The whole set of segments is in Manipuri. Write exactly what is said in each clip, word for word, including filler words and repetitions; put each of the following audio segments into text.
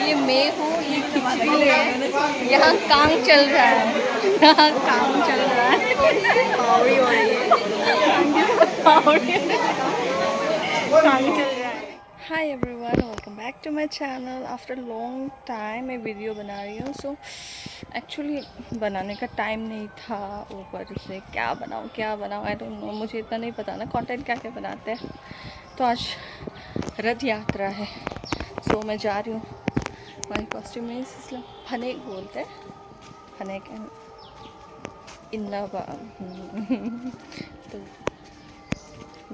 ये मैं हूँ, ये खिचड़ी है। यहाँ काम चल रहा है, यहाँ काम चल रहा है। पावड़ी हो रही है। पावड़ी। काम चल रहा है। Hi everyone, welcome back to my channel. After long time मैं वीडियो बना रही हूँ। सो एक्चुअली बनाने का टाइम नहीं था, ऊपर से क्या बनाऊँ क्या बनाऊँ, आई डोंट नो। मुझे इतना नहीं पता ना कंटेंट क्या क्या बनाते हैं। तो आज रथ यात्रा है। सो मैं जा रही हूँ। My costume is, इसलिए फनेक बोलते हैं, फनेक एंड इन्ना बा। तो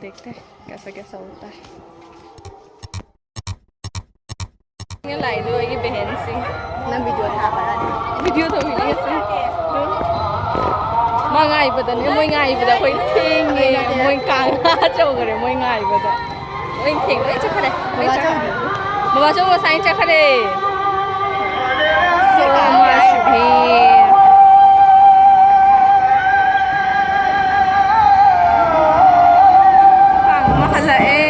देखते हैं कैसा कैसा होता है। ये लाई दो, ये बहन सी। ना वीडियो था हमारा। वीडियो तो वीडियो से। ꯃꯥ ꯉꯥꯏꯕꯗꯅꯦ, ꯃꯣꯏ ꯉꯥꯏꯕꯗ ꯑꯩꯈꯣꯏ ꯊꯦꯡꯉꯦ꯫ ꯃꯣꯏ ꯀꯥꯡ ꯆꯧꯈꯔꯦ, ꯃꯣꯏ ꯉꯥꯏꯕꯗ꯫ ꯂꯣꯏ ꯊꯦꯡ-, ꯂꯣꯏ ꯆꯠꯈ꯭ꯔꯦ꯫ ꯂꯣꯏ ꯆꯠꯈ꯭ꯔꯦ꯫ ꯕꯕꯥꯆꯧ ꯉꯁꯥꯏ ꯆꯠꯈ꯭ꯔꯦ꯫ So much ꯚꯤꯔ꯫ ꯀꯥꯡ ꯑꯃ ꯍꯜꯂꯛꯑꯦ꯫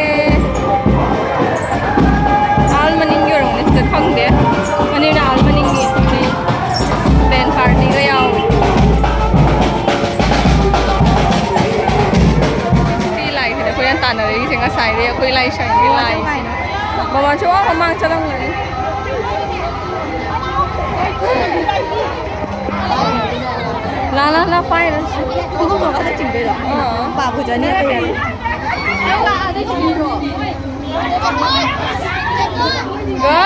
ꯑꯥꯜ ꯃꯅꯤꯡꯒꯤ ꯑꯣꯏꯔꯝꯒꯅꯤ, ꯁꯤꯗ ꯈꯪꯗꯦ꯫ ꯃꯅꯤꯡꯅ ꯑꯥꯜ ꯃꯅꯤꯡꯒꯤ ꯕꯦꯟ ꯄꯥꯔꯇꯤꯒ ꯌꯥꯎꯋꯦ꯫ ꯁꯤ ꯂꯥꯏꯁꯤꯅ ꯑꯩꯈꯣꯏꯅ ꯇꯥꯟꯅꯔꯛꯏꯁꯦ ꯉꯁꯥꯏꯗꯩ, ꯑꯩꯈꯣꯏ ꯂꯥꯏꯁꯪꯒꯤ ꯂꯥꯏꯁꯤꯅ꯫ ꯃꯃꯥꯁꯨ ꯑꯥ ꯃꯃꯥꯡ ꯆꯠꯂꯝꯒꯅꯤ꯫ ꯂꯥ ꯂꯥ ꯂꯥ ꯄꯥꯏꯔꯁꯤ꯫ ꯈꯣꯡꯎꯞ ꯇꯣꯡꯉꯒ ꯆꯤꯡꯗꯣꯏꯔꯣ? ꯑꯥ꯫ ꯄꯥꯕꯨ ꯆꯅꯤ꯫ Go!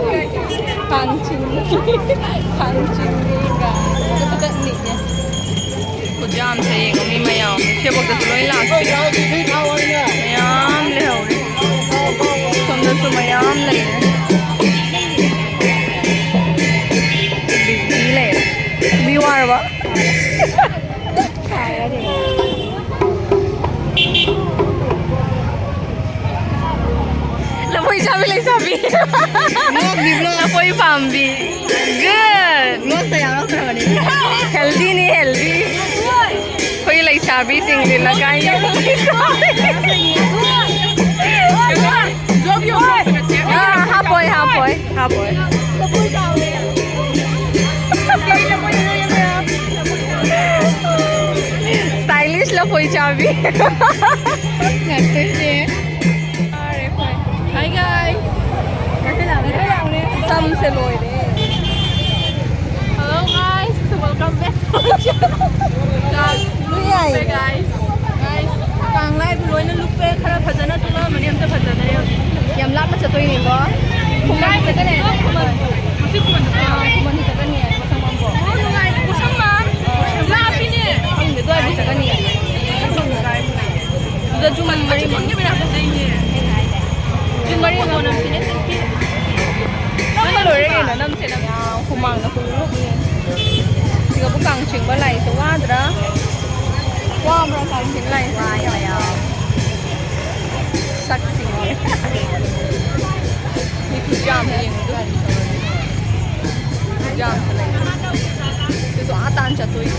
ꯀꯥꯡ ꯆꯤꯡ-, ꯀꯥꯡ ꯆꯤꯡꯕꯤꯒ ꯈꯨꯗꯛꯅꯤꯅꯦ꯫ ꯈꯨꯌꯥꯝꯁꯦ ꯌꯦꯡꯉꯣ, ꯃꯤ ꯃꯌꯥꯝ꯫ ꯁꯤꯕꯣꯛꯇꯁꯨ ꯂꯣꯏ ꯂꯥꯛꯈ꯭ꯔꯦ꯫ ꯃꯌꯥꯝ ꯂꯩꯍꯧꯔꯦ꯫ ꯁꯣꯝꯗꯁꯨ ꯃꯌꯥꯝ ꯂꯩꯔꯦ꯫ ꯕꯤꯖꯤ ꯂꯩꯔꯦ꯫ ꯃꯤ ꯋꯥꯔꯕ? ꯂꯐꯣꯏ ꯆꯥꯕꯤ ꯂꯩꯁꯥꯕꯤ꯫ ꯂꯐꯣꯏ ꯄꯥꯝꯕꯤ꯫ Good꯫ Healthyꯅꯤ, healthy꯫ ꯑꯩꯈꯣꯏ ꯂꯩꯁꯥꯕꯤꯁꯤꯡꯁꯤ ꯂꯒꯥꯏ꯫ ꯑꯥ, ꯍꯥꯞꯄꯣꯏ, ꯍꯥꯞꯄꯣꯏ, ꯍꯥꯞꯄꯣꯏ꯫ Stylish ꯂꯐꯣꯏ ꯆꯥꯕꯤ꯫ ꯉꯥꯛꯇꯣꯏꯁꯦ꯫ Hi guys. ꯁꯝꯁꯦ ꯂꯣꯏꯔꯦ꯫ Hello guys, welcome back to our channel. ꯂꯣꯏ ꯌꯥꯏꯌꯦ꯫ Guys, guys, ꯀꯥꯡ ꯂꯥꯏꯕꯨ ꯂꯣꯏꯅ ꯂꯨꯞꯄꯦ꯫ ꯈꯔ ꯐꯖꯅ ꯊꯣꯛꯂꯛꯑꯃꯅꯤ, ꯑꯝꯇ ꯐꯖꯗ꯭ꯔꯦ ꯍꯧꯖꯤꯛ꯫ ꯌꯥꯝ ꯂꯥꯞꯅ ꯆꯠꯇꯣꯏꯅꯦꯀꯣ꯫ ꯈꯣꯡꯅ ꯆꯠꯀꯅꯤ꯫ ꯈꯨꯃꯟ꯫ ꯍꯧꯖꯤꯛ ꯈꯨꯃꯟ ꯆꯠꯇꯣꯏꯅꯦ꯫ ꯑꯥ, ꯈꯨꯃꯟ ꯆꯠꯀꯅꯤ ꯄꯣꯠꯁꯪꯕꯝꯕꯣ꯫ ꯑꯣ, ꯅꯨꯡꯉꯥꯏ꯫ ꯄꯣꯠꯁꯪꯕꯝ꯫ ꯂꯥꯞꯄꯤꯅꯦ꯫ ꯈꯪꯗꯦ, ꯑꯗꯨꯋꯥꯏꯕꯨ ꯆꯠꯀꯅꯤ꯫ ꯑꯗꯨꯗ ꯖꯨꯝ ꯃꯔꯤ ꯃꯉꯥ꯫ ꯖꯨꯝ ꯃꯔꯤ ꯃꯉꯥ ꯅꯝꯁꯤꯅꯦ꯫ ꯅꯝꯕ ꯂꯣꯏꯔꯦ ꯀꯩꯅꯣ, ꯅꯝꯁꯦ, ꯅꯝꯁꯦ꯫ ꯍꯨꯃꯥꯡꯅ ꯄꯨꯡꯂꯨꯞ ꯂꯨꯞꯄꯦ꯫ ꯁꯤꯒꯕꯨ ꯀꯥꯡ ꯆꯤꯡꯕ ꯂꯥꯛꯏꯁꯦ ꯋꯥꯗ꯭ꯔꯥ? ꯋꯥꯕ꯭ꯔꯥ ꯀꯥꯡ ꯆꯤꯡ ꯂꯥꯛꯏꯁꯦ? ꯋꯥꯏ ꯃꯌꯥꯝ꯫ ꯁꯛꯁꯤꯡꯁꯦ꯫ ꯃꯤ ꯈꯨꯌꯥꯝ ꯌꯦꯡꯉꯨ꯫ ꯈꯨꯌꯥꯝꯁꯨ ꯂꯩ꯫ ꯁꯤꯁꯨ ꯑꯥ ꯇꯥꯟ ꯆꯠꯇꯣꯏꯅꯦ꯫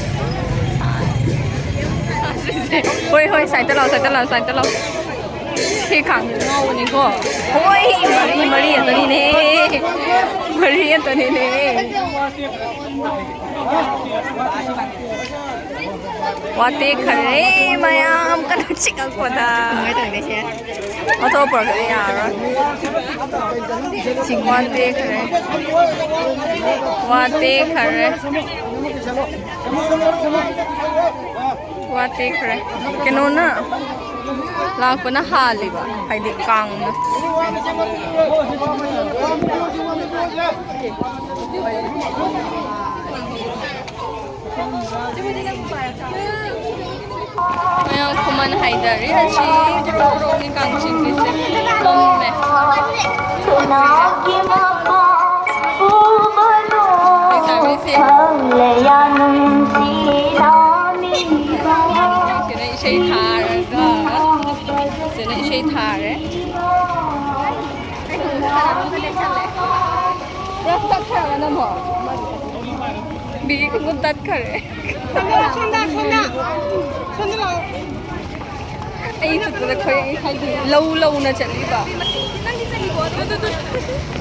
ꯁꯥꯏ꯫ ꯍꯣꯏ, ꯍꯣꯏ, ꯁꯥꯏꯠꯇ ꯂꯥꯛꯑꯣ, ꯁꯥꯏꯠꯇ ꯂꯥꯛꯑꯣ, ꯁꯥꯏꯠꯇ ꯂꯥꯛꯑꯣ꯫ ꯁꯤ ꯈꯥꯡ ꯉꯥꯎꯕꯅꯤꯀꯣ꯫ ꯍꯣꯏ, ꯃꯔꯤ, ꯃꯔꯤ ꯉꯥꯛꯇꯅꯤꯅꯦ꯫ ꯃꯔꯤ ꯉꯥꯛꯇꯅꯤꯅꯦ꯫ ꯋꯥꯇꯦꯛꯈꯔꯦ ꯃꯌꯥꯝ ꯀꯟꯅ ꯆꯤꯛꯂꯛꯄꯗ꯫ ꯀꯃꯥꯏꯅ ꯇꯧꯅꯤ ꯁꯦ? ꯑꯣꯟꯊꯣꯛꯑ ꯄꯨꯔꯛꯇ꯭ꯔꯗꯤ ꯌꯥꯔꯔꯣꯏ꯫ ꯋꯥꯇꯦꯛꯈꯔꯦ꯫ ꯋꯥꯇꯦꯛꯈꯔꯦ꯫ ꯋꯥꯇꯦꯛꯈꯔꯦ꯫ ꯀꯩꯅꯣꯅ ꯂꯥꯛꯄꯅ ꯍꯥꯜꯂꯤꯕ, ꯍꯥꯏꯗꯤ ꯀꯥꯡꯅ꯫ ꯃꯌꯥꯝ ꯈꯨꯃꯟ ꯍꯥꯏꯗꯔꯤ ꯑꯁꯤ ꯄꯣꯔꯣꯛꯅꯤ ꯀꯥꯡ ꯆꯤꯡꯗꯣꯏꯁꯦ꯫ ꯃꯝꯃꯦ꯫ ꯂꯩꯁꯥꯕꯤꯁꯦ꯫ ꯁꯤꯅ ꯏꯁꯩ ꯊꯥꯔꯒ, ꯁꯤꯅ ꯏꯁꯩ ꯊꯥꯔꯦ꯫ ꯄꯨꯔꯥ ꯇꯠꯈ꯭ꯔꯕ ꯅꯪꯕꯣ? ꯕꯤꯒꯤ ꯈꯣꯡꯎꯞ ꯇꯠꯈ꯭ꯔꯦ꯫ ꯁꯣꯝꯗ, ꯁꯣꯝꯗ, ꯁꯣꯝꯗ꯫ ꯁꯣꯝꯗ ꯂꯥꯛꯑꯣ꯫ ꯑꯩ ꯆꯠꯄꯗ ꯑꯩꯈꯣꯏ ꯍꯥꯏꯗꯤ ꯂꯧ ꯂꯧꯅ ꯆꯠꯂꯤꯕ꯫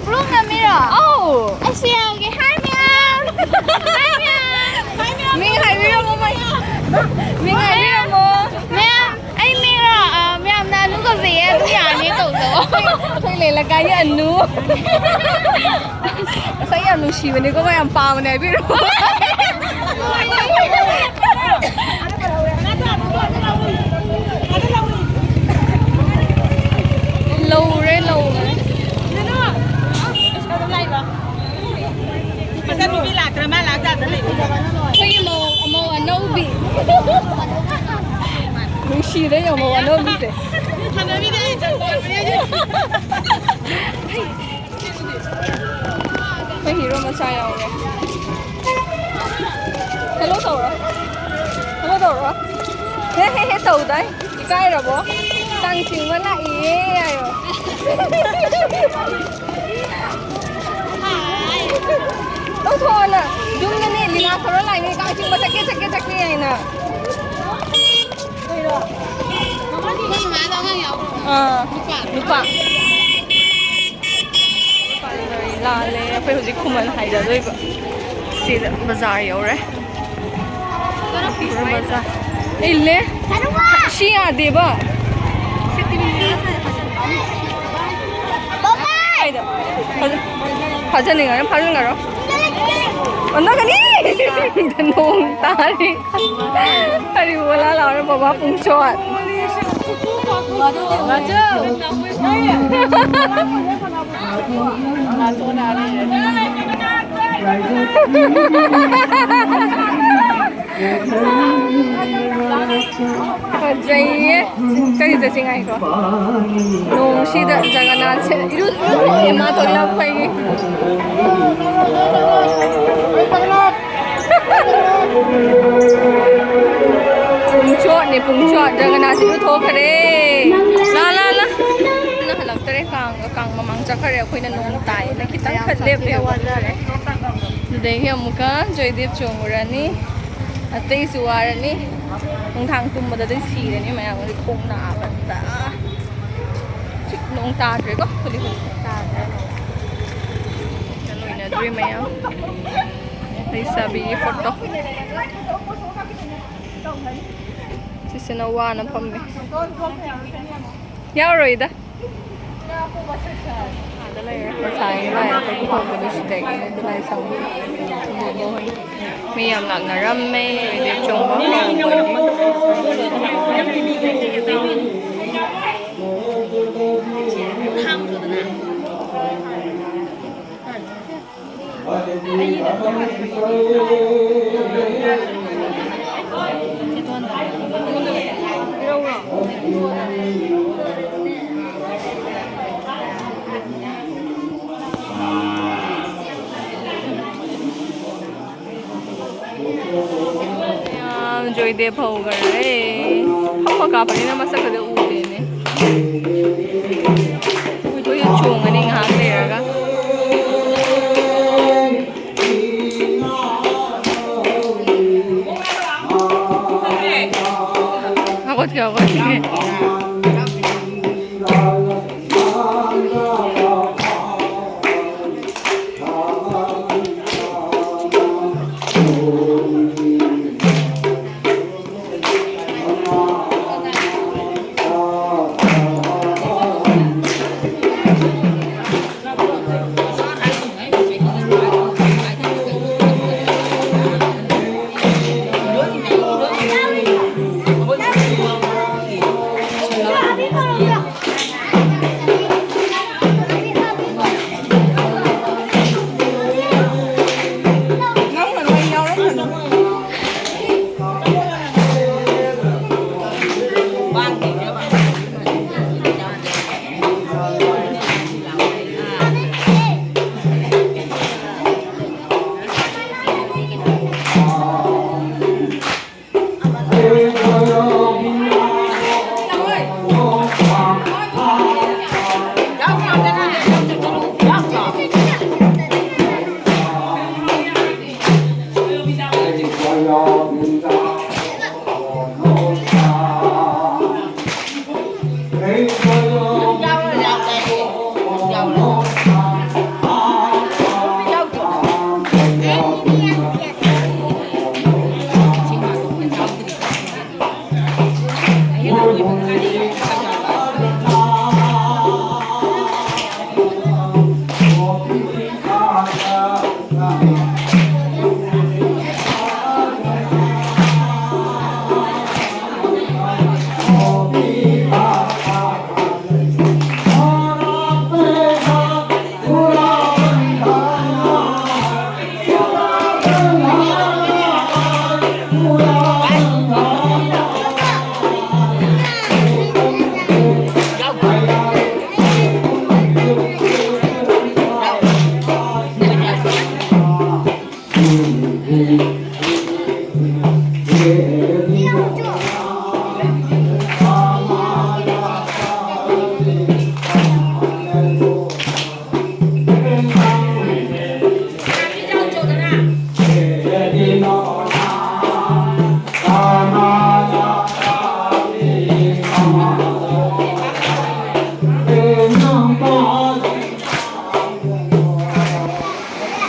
ꯄꯨꯔꯣꯛ ꯅꯝꯃꯤꯔꯣ? ꯑꯧ꯫ ꯑꯩꯁꯨ ꯌꯥꯎꯒꯦ꯫ ꯍꯥꯏ ꯃꯌꯥꯝ꯫ ꯍꯥꯏ ꯃꯌꯥꯝ꯫ ꯃꯤꯡ ꯍꯥꯏꯕꯤꯔꯝꯃꯣ, ꯃꯌꯥꯝ꯫ ꯃꯤꯡ ꯍꯥꯏꯕꯤꯔꯝꯃꯣ꯫ ꯃꯌꯥꯝ, ꯑꯩ ꯃꯤꯡꯔꯣ? ꯑ, ꯃꯌꯥꯝꯅ ꯑꯅꯨ ꯀꯧꯖꯩꯌꯦ, ꯑꯗꯨꯝ ꯌꯥꯔꯅꯤ ꯀꯧꯖꯧ꯫ ꯑꯩꯈꯣꯏ ꯂꯩ ꯂꯩꯀꯥꯏꯒꯤ ꯑꯅꯨ꯫ ꯃꯁꯛ ꯌꯥꯝ ꯅꯨꯡꯁꯤꯕꯅꯦꯀꯣ, ꯌꯥꯝ ꯄꯥꯝꯕꯅꯦ ꯍꯥꯏꯕꯤꯔꯣ꯫ ꯂꯧꯔꯦ, ꯂꯧꯔꯦ꯫ ꯃꯆꯥꯅꯨꯄꯤ ꯂꯥꯛꯇ꯭ꯔ ꯃꯥ ꯂꯥꯛꯇꯥꯗ ꯂꯩ꯫ ꯑꯩꯈꯣꯏꯒꯤ ꯃꯧ, ꯃꯧ ꯑꯅꯧꯕꯤ꯫ ꯅꯨꯡꯁꯤꯗ ꯌꯦꯡꯉꯣ, ꯃꯧ ꯑꯅꯧꯕꯤꯁꯦ꯫ ꯁꯥꯟꯅꯕꯤꯗ ꯑꯩ ꯆꯠꯄ ꯑꯩꯈꯣꯏ ꯍꯤꯔꯣ ꯃꯆꯥ ꯌꯥꯎꯔꯦ꯫ ꯍꯦꯜꯂꯣ ꯇꯧꯔꯣ꯫ ꯍꯦꯜꯂꯣ ꯇꯧꯔꯣ꯫ ꯍꯦ, ꯍꯦ, ꯍꯦ ꯇꯧꯗꯥꯏ? ꯏꯀꯥꯏꯔꯕꯣ? ꯀꯥꯡ ꯆꯤꯡꯕ ꯂꯥꯛꯏꯌꯦ ꯍꯥꯏꯌꯣ꯫ ꯇꯧꯊꯣꯛꯑꯣꯅ꯫ ꯌꯨꯝꯗꯅꯦ ꯂꯤꯂꯥ ꯊꯧꯔ ꯂꯥꯛꯏꯅꯦ, ꯀꯥꯡ ꯆꯤꯡꯕ ꯆꯠꯀꯦ, ꯆꯠꯀꯦ, ꯆꯠꯀꯦ ꯍꯥꯏꯅ꯫ ꯑꯥ, ꯅꯨꯄꯥ꯫ ꯂꯥꯜꯂꯦ, ꯑꯩꯈꯣꯏ ꯍꯧꯖꯤꯛ ꯈꯨꯃꯟ ꯍꯥꯏꯗꯗꯣꯏꯕ꯫ ꯁꯤꯗ ꯕꯖꯥꯔ ꯌꯧꯔꯦ꯫ ꯕꯖꯥꯔ꯫ ꯏꯜꯂꯦ꯫ ꯁꯤ ꯌꯥꯗꯦꯕ꯫ ꯀꯥꯏꯗ? ꯐꯥꯖ-, ꯐꯥꯖꯅꯤꯡꯉꯥꯏꯅ ꯐꯥꯖꯤꯟꯈꯔꯣ꯫ ꯑꯣꯟꯅꯒꯅꯤ! ꯅꯣꯡ ꯇꯥꯔꯤ꯫ ꯀꯔꯤ ꯑꯣꯂꯥ ꯂꯥꯎꯔ ꯕꯕꯥ ꯄꯨꯡ ꯆꯣꯠ꯫ ꯃꯥꯁꯨ꯫ ꯐꯖꯩꯌꯦ꯫ ꯀꯔꯤ ꯆꯠꯁꯤ ꯉꯥꯏꯈꯣ꯫ ꯅꯣꯡꯁꯤꯗ ꯖꯒꯅꯥꯊꯁꯦ ꯏꯔꯨ ꯏꯔꯨꯊꯣꯛꯑꯦ ꯃꯥ ꯊꯣꯛꯂꯛꯄꯒꯤ꯫ ꯄꯨꯡ ꯆꯣꯠꯅꯤ, ꯄꯨꯡ ꯆꯣꯠ꯫ ꯖꯒꯅꯥꯊꯁꯤ ꯏꯔꯨꯊꯣꯛꯈ꯭ꯔꯦ꯫ ꯂꯥ, ꯂꯥ, ꯂꯥ꯫ ꯅ ꯍꯜꯂꯛꯇꯔꯦ꯫ ꯀꯥꯡꯒ ꯀꯥꯡ ꯃꯃꯥꯡ ꯆꯠꯈ꯭ꯔꯦ꯫ ꯑꯩꯈꯣꯏꯅ ꯅꯣꯡ ꯇꯥꯏꯌꯦꯅ ꯈꯤꯇꯪ ꯈꯛ ꯂꯦꯞꯄꯦꯕ꯫ ꯑꯗꯨꯗꯒꯤ ꯑꯃꯨꯛꯀ ꯖꯣꯏꯗꯦꯕ ꯆꯣꯡꯉꯨꯔꯅꯤ꯫ ꯑꯇꯩꯁꯨ ꯋꯥꯔꯅꯤ꯫ ꯅꯨꯡꯗꯥꯡ ꯇꯨꯝꯕꯗꯗꯤ ꯁꯤꯔꯅꯤ ꯃꯌꯥꯝ꯫ ꯍꯧꯖꯤꯛ ꯈꯣꯡ ꯅꯥꯕꯗ꯫ ꯍꯧꯖꯤꯛ ꯅꯣꯡ ꯇꯥꯗ꯭ꯔꯦꯀꯣ꯫ ꯍꯧꯖꯤꯛ ꯍꯧꯖꯤꯛ ꯇꯥꯗ꯭ꯔꯦ꯫ ꯂꯣꯏꯅꯗ꯭ꯔꯤ ꯃꯌꯥꯝ꯫ ꯂꯩꯁꯥꯕꯤꯒꯤ ꯐꯣꯇꯣ꯫ ꯁꯤꯁꯤꯅ ꯋꯥꯅ ꯐꯝꯃꯤ꯫ ꯌꯥꯎꯔꯣꯏꯗ꯫ ꯉꯁꯥꯏ ꯂꯥꯏ ꯑꯩꯈꯣꯏ ꯄꯨꯊꯣꯛꯄꯗꯣ ꯁꯤꯗꯒꯤ ꯂꯥꯏ ꯁꯪꯕ꯫ ꯃꯤ ꯌꯥꯝ ꯂꯥꯛꯅꯔꯝꯃꯦ꯫ ꯍꯧꯖꯤꯛ ꯆꯣꯡꯕ ꯍꯧꯕꯒꯤ꯫ ꯃꯌꯥꯝ ꯖꯣꯏꯗꯦꯕ ꯍꯧꯈ꯭ꯔꯦ꯫ ꯐꯝꯃ ꯀꯥꯞꯄꯅꯤꯅ ꯃꯁꯛꯀꯗꯤ ꯎꯗꯦꯅꯦ꯫ ꯑꯩꯈꯣꯏꯁꯨ ꯆꯣꯡꯉꯅꯤ ꯉꯥꯏꯍꯥꯛ ꯂꯩꯔꯒ꯫ ꯍꯧꯒꯠꯀꯦ, ꯍꯧꯒꯠꯀꯦ꯫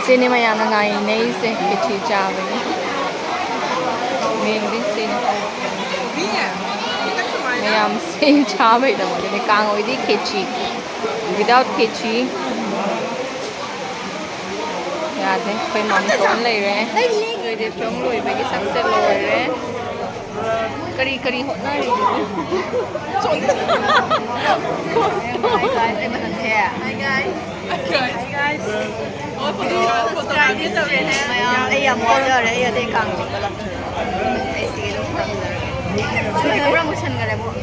ꯁꯤꯅꯤ ꯃꯌꯥꯝꯅ ꯉꯥꯏꯅꯩꯁꯦ, ꯈꯦꯆꯤ ꯆꯥꯕꯒꯤ꯫ ꯃꯦꯟꯗꯤ ꯁꯤꯅꯤ꯫ ꯃꯌꯥꯝꯁꯦ ꯆꯥꯕꯩꯗꯃꯛꯇꯅꯦ꯫ ꯀꯥꯡ ꯑꯣꯏꯗꯤ ꯈꯦꯆꯤ꯫ Without ꯈꯦꯆꯤ ꯌꯥꯗꯦ꯫ ꯑꯩꯈꯣꯏ ꯃꯝ ꯊꯣꯛꯑ ꯂꯩꯔꯦ꯫ ꯂꯣꯏꯗꯦ, ꯐꯤꯂꯝ ꯂꯣꯏꯕꯒꯤ ꯁꯛꯁꯦ ꯂꯣꯏꯔꯦ꯫ ꯀꯔꯤ ꯀꯔꯤ ꯍꯣꯠꯅꯔꯤꯒꯦ? Hi guys, ꯑꯩ ꯃꯊꯛꯁꯦ꯫ Hi guys. Hi guys. ꯃꯌꯥꯝ, ꯑꯩ ꯌꯥꯝ ꯋꯥꯖꯔꯦ꯫ ꯑꯩ ꯑꯇꯩ ꯀꯥꯡ ꯆꯤꯡꯕ ꯂꯥꯛꯆꯔꯦ꯫ ꯑꯩ ꯁꯤꯒꯦ ꯑꯗꯨꯝ ꯈꯪꯖꯔꯦ꯫ ꯄꯨꯔꯥ ꯃꯨꯁꯟꯈꯔꯦ ꯑꯃꯨꯛ꯫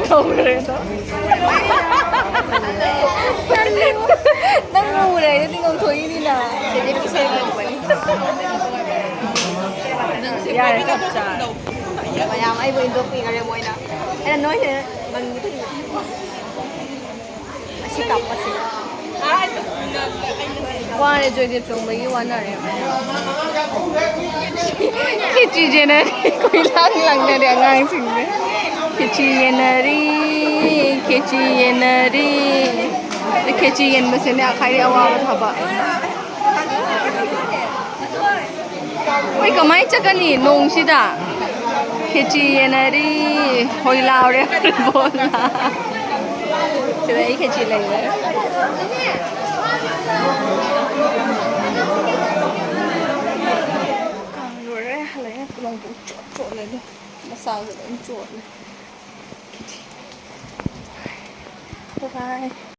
ꯉꯧꯔꯦꯗꯣ꯫ ꯅꯪ ꯎꯔꯦ ꯑꯩꯗꯤ ꯉꯧꯊꯣꯛꯏꯅꯤꯅ꯫ ꯁꯤꯗꯤ ꯄꯤꯁꯦ ꯉꯧꯕꯅꯤ꯫ ꯌꯥꯔꯦ, ꯆꯞ ꯆꯥꯔꯦ꯫ ꯃꯌꯥꯝ ꯑꯩꯕꯨ ꯏꯟꯊꯣꯛꯄꯤꯈꯔꯦ ꯃꯣꯏꯅ꯫ ꯑꯩꯅ ꯅꯣꯏꯁꯦ ꯃꯪꯒꯤ ꯑꯁꯤ ꯀꯥꯞꯄꯁꯦ꯫ ꯋꯥꯔꯦ, ꯖꯣꯏꯗꯦꯕ ꯆꯣꯡꯕꯒꯤ ꯋꯥꯅꯔꯦ꯫ ꯈꯦꯆꯤ ꯌꯦꯟꯅꯔꯤ, ꯀꯣꯏ ꯂꯥꯡ ꯂꯥꯡꯅꯔꯦ ꯑꯉꯥꯡꯁꯤꯡꯁꯦ꯫ ꯈꯦꯆꯤ ꯌꯦꯟꯅꯔꯤ, ꯈꯦꯆꯤ ꯌꯦꯟꯅꯔꯤ꯫ ꯈꯦꯆꯤ ꯌꯦꯟꯕꯁꯤꯅꯦ ꯈ꯭ꯋꯥꯏꯗꯒꯤ ꯑꯋꯥꯕ ꯊꯕꯛ꯫ ꯍꯣꯏ, ꯀꯃꯥꯏ ꯆꯠꯀꯅꯤ ꯅꯣꯡꯁꯤꯗ? ꯈꯦꯆꯤ ꯌꯦꯟꯅꯔꯤ, ꯍꯣꯏ ꯂꯥꯎꯔꯦ꯫ ꯕꯣꯜꯅ꯫ ꯁꯤꯗ ꯑꯩ ꯈꯦꯆꯤ ꯂꯩꯔꯦ꯫ ꯀꯥꯡ ꯂꯣꯏꯔꯦ, ꯍꯜꯂꯛꯑꯦ꯫ ꯅꯣꯡ ꯄꯨꯡꯆꯣꯠ ꯆꯣꯠꯂꯦ ꯑꯗꯣ꯫ ꯃꯁꯥꯁꯨ ꯂꯣꯏ ꯆꯣꯠꯂꯦ꯫ ꯈꯦꯆꯤ꯫ ꯕꯥꯏ ꯕꯥꯏ꯫